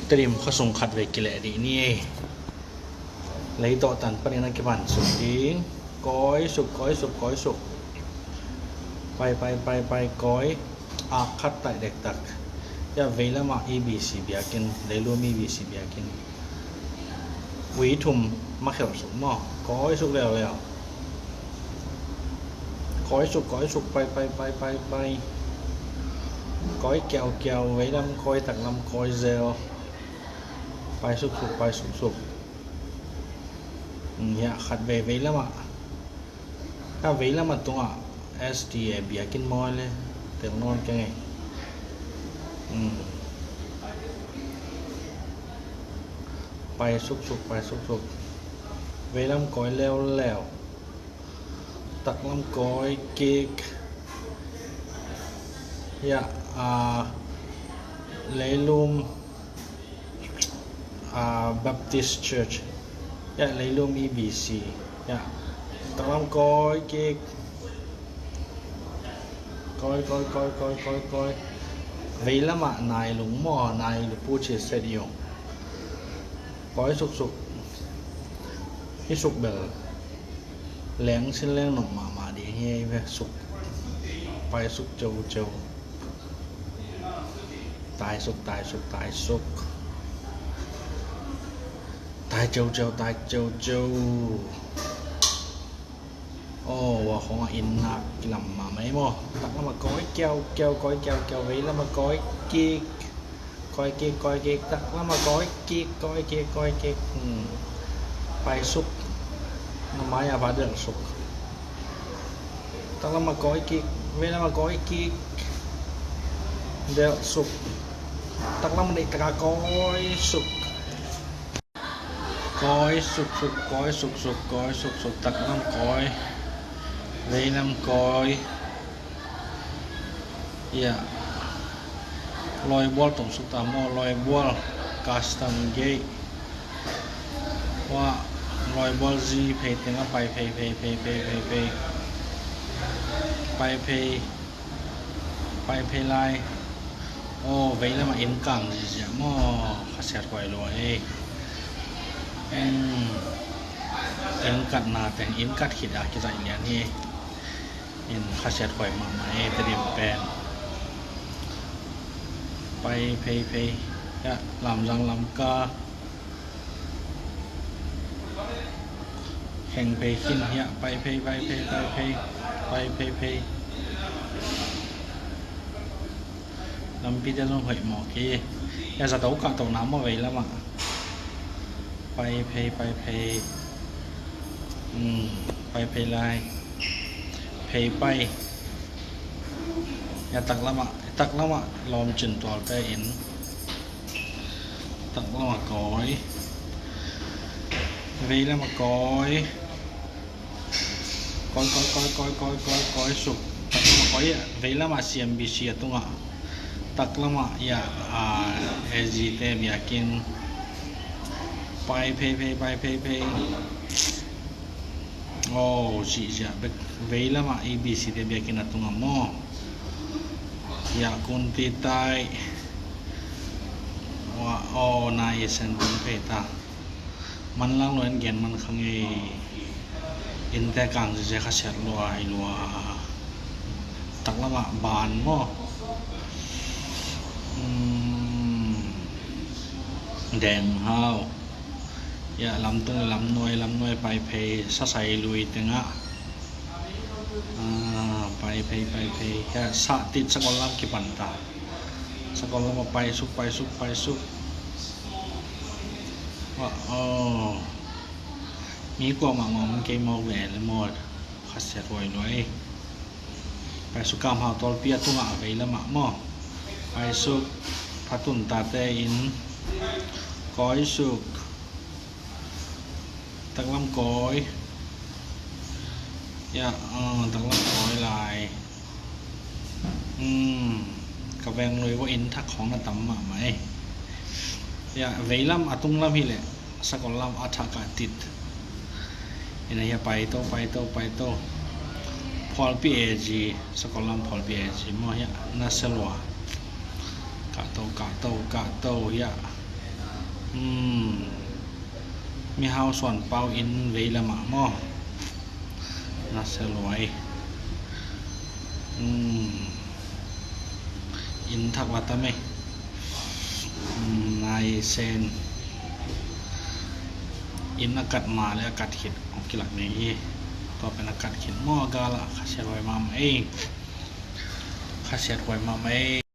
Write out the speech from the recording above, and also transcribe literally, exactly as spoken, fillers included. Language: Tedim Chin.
Tedim khuasung khat vei kileh dih ni ei. Leitawh tan panin a kipan suk ding. Kawi suk, kawi suk, kawi suk. Pai, pai, pai, pai, kawi. Ak khat taih dektak. Hiah veilamah E B C biakinn, leilum E B C biakin. Ui thum makhelh suk maw. Kawi suk leuleu. Kawi suk, kawi suk, pai, pai, pai, pai, pai. Kawi kiaukiau, veilam kawi, taklam kawi zel. Pai suksuk, pai suksuk. Hiah khat vei veilamah. Ka veilamah tungah S D A biakinn mawi le tel nawn keng ei. Pai suksuk, pai suksuk. Veilam kawi leuleu. Taklam kawi kik. Hiah, a, leilum, a, Baptist Church. Hiah leilum E B C. Hiah taklam kawi kik. Kawi, kawi, kawi, kawi, kawi, kawi. Veilamah nailung maw, nailu pu ci set i ung. Kawi suksuk. Hi suk bel leng sin leng nop mahmah ding hi ve suk. Pai suk ceuceu. Tai suk, tai suk, tai suk. Tai ceuceu, tai ceuceu. Aw, wa khong a inn nak kilam mahmah ei maw. Taklamah kawi kiaukiau, kawi kiaukiau, veilamah kawi kik. Kawi kik, kawi kik, taklamah kawi kik, kawi kik, kawi kik. Pai suk. Na mai a ba delh suk. Taklamah kawi kik, veilamah kawi kik. Delh suk. Taklamah deih taka kawi suk. Kawi suksuk, kawi suksuk, kawi suksuk, taklam kawi, veilam kawi. Hiah lawibual tong suk ta maw, lawibual, custom gate. Wa, lawibual zi phei tengah pai phei, phei, phei, phei, phei, phei. Pai phei. Pai phei lai. Aw, veilamah inn kang ziazia maw, khasiat huai lua ei. Inn katna teng inn kat khit a kizaih lian hi. Inn khasiat huai mahmah ei, Tedim pen. Pai phei phei. Hiah Lamzang Lamka. Kheng phei khin hiah, pai phei, pai phei, pai phei, pai phei phei. Lampite zong hoih mawk hi. Hiah zato kahtohna maw veilamah. Pai phei, pai phei. Pai phei lai. Phei pai. Hiah taklamah, taklamah lawmcin tualte in. Taklamah kawi. Veilamah kawi. Kawi, kawi, kawi, kawi, kawi, kawi, kawi suk. Taklamah kawi, veilamah C M B C a tungah. Taklamah hiah, a, A G te biakinn. Pai phei phei, pai phei phei. Aw, sihziah bek. Veilamah E B C te biakinn a tungah maw. Hiah kunti tai. Wa, aw, nai i sen ding phei ta. Manlang lo en gen man kha ngei. Innte kang ziazia khasiat lua hi lua. Taklamah ban maw. Deng hau. Hiah lamtung lamnuai, lamnuai pai phei, sasai lui tengah. Pai phei, pai phei. Hiah sahtit sakol lam kipan ta. Sakol lamah pai suk, pai suk, pai suk. Aw. Mi kuamah ngawng kei mawk ve le maw. Khasiat huai lua ei. Pai suk, Kam Hau Tawlpi a tungah a veilamah maw. Pai suk, Phatun Tate in. Kawi suk. Taklam kawi. Hiah, taklam kawi lai. Ka veng lui vua inn thak khawng na tam mahmah ei. Hiah veilam a tunglam hileh sakol lam a thak a tit. Ina hiah paito, paito, paito. Phawlpi A G, sakol lam Phawlpi A G maw hiah na selua. Kahto, kahto, kahto hiah. Hmm. Mihau Suan Pau inn vei lamah maw? Na se luai. Hmm. Inn thak la ta mei. Hmm, nai sen. Inn a kat ma le a kat khit hong kilak ding hi. Tua pen a kat khit maw, a gal ah khasiat huai mahmah ei. Khasiat huai mahmah ei.